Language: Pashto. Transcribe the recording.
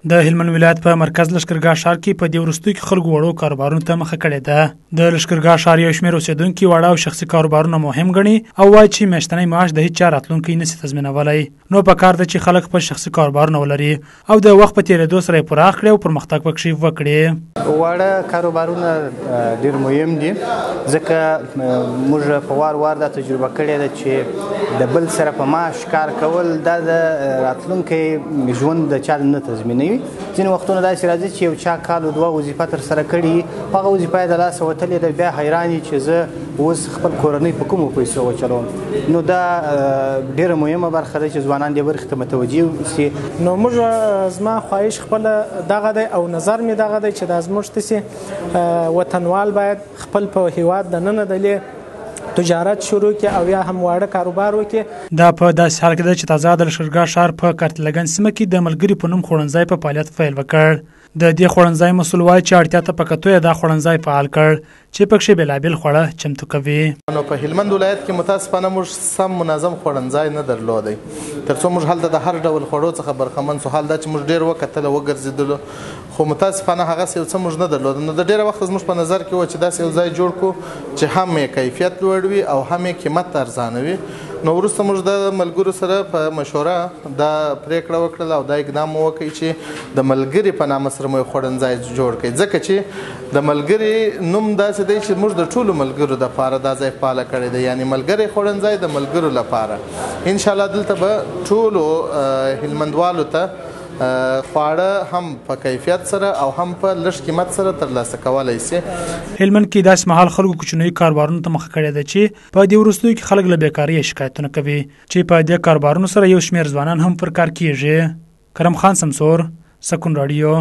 د هلمند ولایت په مرکز لښکرګاه ښار کې په دې وروستیو کې خلکو وړو کاروبارونو ته مخه کړې ده. د لښکرګاه ښار یو شمېر اوسېدونکي واړه او شخصي کاروبارونه مهم ګڼي او وايي چې میاشتنی معاش د هیچا راتلونکی نسي تضمینولی، نو په کار ده چې خلک خپل شخصي کاروبارونه ولري او د وخت په تېرېدو سره یې پراخ کړي او پرمختګ پکښې وکړي. واړه کاروبارونه ډېر مهم دي، ځکه موږ په وار وار دا تجربه کړې ده چې د بل سره په معاش کار کول دا د راتلونکي ژوند د چا نه تضمینوي. ځینې وختونه داسې راځي چې یو چا کال او دوه وظیفه ترسره کړي، هغه وظیفه یې د لاسه وتلې ده، بیا حیران یي چې زه اوس خپل کورنۍ په کومو پیسو وچلوم. نو دا ډېره مهمه برخه ده چې ځوانان دې برخې ته متوجه شي. نو موږ زما خواهش خپل دغه دی او نظر مې دغه دی چې دا زموږ تاسې وطنوال باید خپل په هیواد دننه دلې تجارت شروع کړي او یا هم واړه کاروبار وکړي. دا په داسې حال کې ده چې تازه د لښکرګاه ښار په کارتلګن سیمه کې د ملګري په نوم خوړنځای په فعالیت پیل وکړ. د دې خوړنځای مسؤل وايي چې اړتیا ته په کتو یې دا خوړنځای فعال کړ چې پکښې بېلابېل خواړه چمتو کوي. نو په هلمند ولایت کې متاسفانه موږ سم منظم خوړنځای نه درلودی، ترڅو موږ هلته د هر ډول خوړو څخه برخمن سو. حال دا چې موږ ډېر وکتل وګرځېدلو، خو متاسفانه هغسې یو څه موږ نه درلود. نو د ډېره وخته زموږ په نظر کې و چې داسې یو ځای جوړ کړو چې هم یې کیفیت لوړ وي او هم یې قیمت ارزانه وي. نو وروسته موږ د ملګرو سره په مشوره دا پرېکړه وکړله او دا اقدام مو وکړ چې د ملګري په نامه سره مو یو خوړنځای جوړ کړ، ځکه چې د ملګري نوم داسې دی چې موږ د ټولو ملګرو دپاره دا ځای فعاله کړی دی، یعنې ملګری خوړنځای د ملګرو لپاره. انشاءالله دلته به ټولو هلمندوالو ته خواړه هم په کیفیت سره او هم په لږ قیمت سره ترلاسه کولی شي. هلمند کې داسې مهال خلکو کوچنیو کاروبارونو ته مخه کړې ده چې په دې وروستیو کې خلک له بېکارۍ شکایتونه کوي چې په دې کاروبارونو سره یو شمېر ځوانان هم پر کار کیږي. کرم خان سمسور، سکون راډیو.